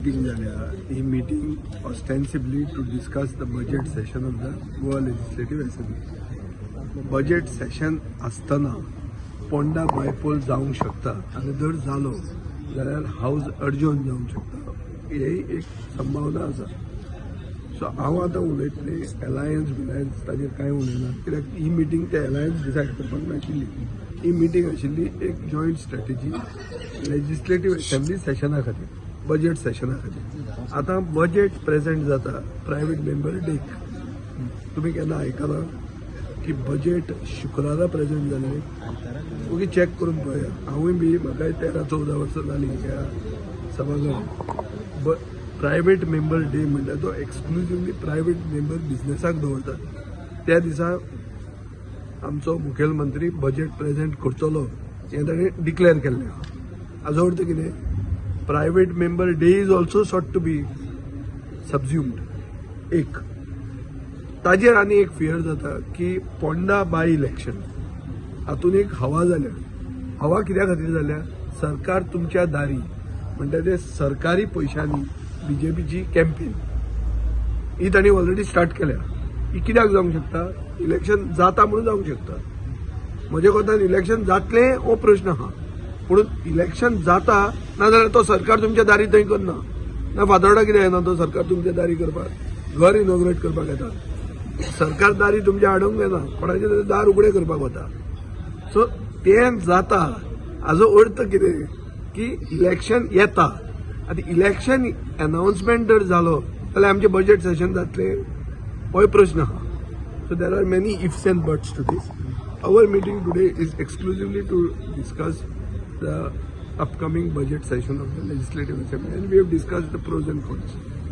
Meeting जाल्या. ही meeting ostensibly to discuss the budget session of the Goa Legislative Assembly. Budget session आसतना Ponda bypoll जावंक शकता आनी जर जालो जाल्यार हावज अर्जन जावंक शकता, ही एक संभावना आसा. सो हांव आतां उलयतलें एलायन्स बिलायन्स ताजेर कांय उलयना, कित्याक ही मिटींग ते एलायन्स डिसायड करपाक नाशिल्ली. ही मिटींग आशिल्ली एक जॉयंट स्ट्रॅटेजी लेजिस्लेटीव असेंब्ली सेशना खातीर, बजेट सेशना खातीर. आतां बजेट प्रेझेंट जाता प्रायवेट मेंबर डेक. तुमी केन्ना आयकलां की बजेट शुक्रारा प्रेझेंट जालें? ओगी चॅक करून पळया. हांवूय बी म्हाकाय 13-14 वर्सां जालीं ह्या सभाघरांत. प्रायवेट मेंबर डे म्हणल्यार तो एक्सक्लुजिवली प्रायवेट मेंबर बिझनेसाक दवरतात. त्या दिसा आमचो मुखेलमंत्री बजेट प्रेझेंट करतलो हें ताणें डिक्लेअर केल्लें आहा. हाजो अर्थ कितें? Private member day is also sought to be subsumed. एक ताजेर आनी एक फियर जाता की पोंडा बाय इलेक्शन हातून एक हवा जाल्या. हवा कित्या खातीर जाल्या? सरकार तुमच्या दारी म्हणटा ते सरकारी पयशांनी बीजेपीची कॅम्पेन ही तांणी ऑलरेडी स्टार्ट केल्या. ही कित्याक जावंक शकता? इलेक्शन जाता म्हणून जावंक शकता. म्हज्या कोतान इलेक्शन जातलें हो प्रश्न आहा, पूण इलेक्शन जाता नाजाल्यार तो सरकार तुमच्या दारी थंय करना. ना फातोर्डा कितें येना तो सरकार तुमच्या दारी करपाक, घर इनॉग्रेट करपाक येता. सरकार दारी तुमच्या हाडूंक येना, कोणाचें तरी दार उगडें करपाक वता. सो तें जाता हाजो अर्थ कितें की इलेक्शन येता. आतां इलेक्शन अनाउन्समेंट जर जालो जाल्यार आमचें बजेट सेशन जातलें, होय प्रश्न आहा. So there are many ifs and buts to this. Our meeting today is exclusively to discuss the upcoming budget session of the Legislative Assembly and we have discussed the pros and cons.